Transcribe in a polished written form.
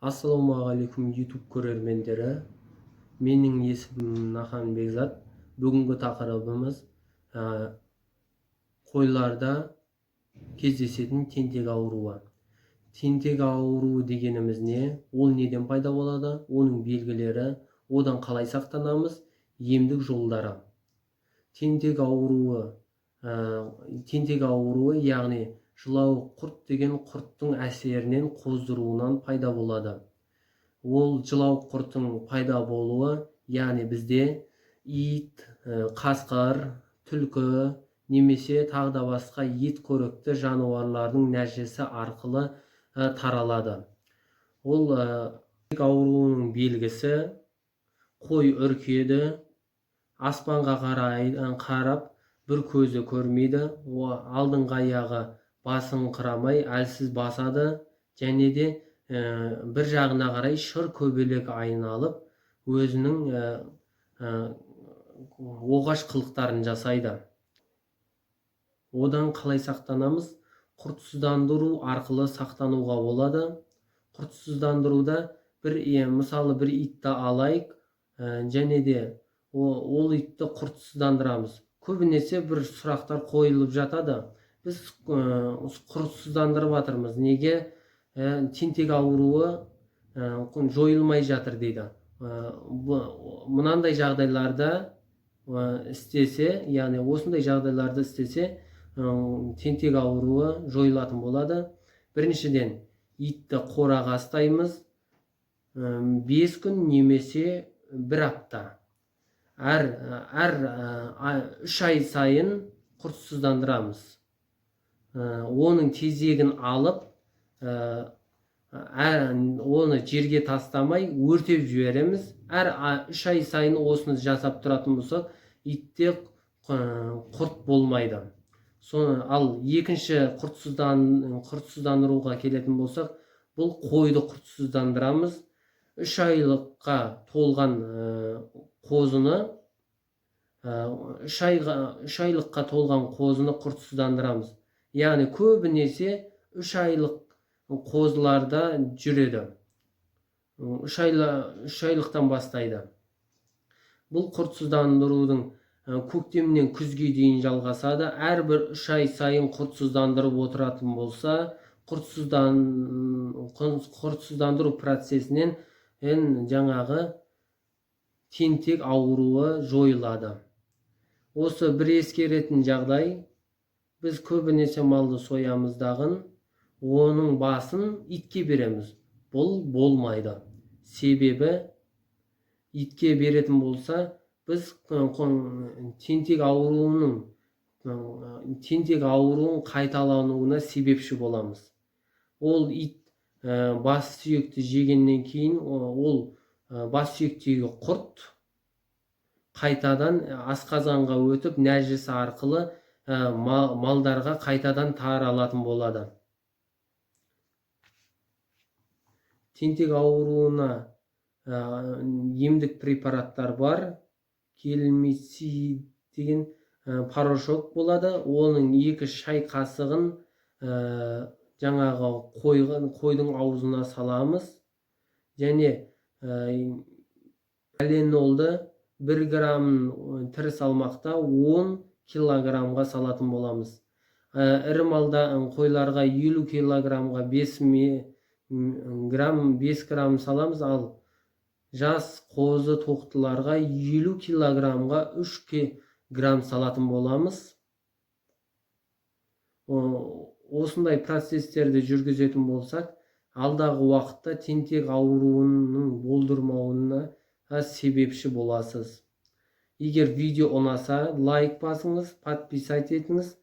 Ассалаумағалейкум, YouTube көрермендері! Менің есімім Нахан Бекзат. Бүгінгі тақырыбымыз қойларда кездесетін тентек ауруы. Тентек ауруы дегеніміз не? Ол неден пайда болады? Оның белгілері, одан қалай сақтанамыз, емдік жолдары. Тентек ауруы, тентек ауруы, яғни жылауық құрт деген құрттың әсерінен, қоздыруынан пайда болады. Ол жылауық құрттың пайда болуы, яғни бізде ит, қасқыр, түлкі немесе тағы да басқа ет қоректі жануарлардың нәжісі арқылы таралады. Ол ауруының белгісі: қой үркеді, аспанға қарай қарап, бір көзі көрмейді, алдыңғы аяғы басыңқырамай, әлсіз басады және де бір жағына қарай шыр көбелек айналып, өзінің оғаш қылықтарын жасайды. Одан қалай сақтанамыз? Құртсыздандыру арқылы сақтануға болады. Құртсыздандыруда бір, мысалы, бір итті алайық және де ол итті құртсыздандырамыз. Көбінесе бір сұрақтар қойылып жатады: біз құртсыздандырып жатырмыз, неге тентек ауруы жойылмай жатыр дейді. Мынандай жағдайларда істесе, яғни осындай жағдайларды істесе, тентек ауруы жойылатын болады. Біріншіден, итті қораға ұстаймыз 5 күн немесе бір апта. Әр 3 ай сайын құртсыздандырамыз. Оның тезегін алып, оны жерге тастамай, өртеп жібереміз. Әр 3 ай сайын осыны жасап тұратын болсақ, итте құрт болмайды. Соны ал екінші құртсыздандыруға келетін болсақ, бұл қойды құртсыздандырамыз. 3 айлыққа толған қозыны, 3 айлыққа толған қозыны құртсыздандырамыз. Яғни көбінесе 3 айлық қозыларда жүреді, 3 айлықтан бастайды. Бұл құртсыздандырудың көктемнен күзге дейін жалғасады. Әрбір 3 ай сайын құртсыздандырып отыратын болса, құртсыздандыру процесінен жаңағы тентек ауруы жойылады. Осы бір ескеретін жағдай: біз көбінесе малды соямыз дағын, оның басын итке береміз. Бұл болмайды, себебі итке беретін болса, біз тентек ауруын қайталануына себепші боламыз. Ол ит бас сүйекті жегеннен кейін, ол бас сүйектегі құрт қайтадан асқазанға өтіп, нәжісі арқылы малдарға қайтадан таралатын болады. Тентек ауруына емдік препараттар бар. Келмицид деген порошок болады. Оның 2 шай қасығын жаңағы қойдың аузына саламыз және аленолды 1 грамм тірі салмақта 10 килограммға салатын боламыз. Ірі малда, қойларға 50 килограммға 5 грамм, 5 грамм саламыз, ал жас қозы тоқтыларға 50 килограммға 3 грамм салатын боламыз. Осындай процестерді жүргізетін болсақ, алдағы уақытта тентек ауруының болдырмауына себепші боласыз. Егер видео ұнаса, лайк басыңыз, подписать етіңіз.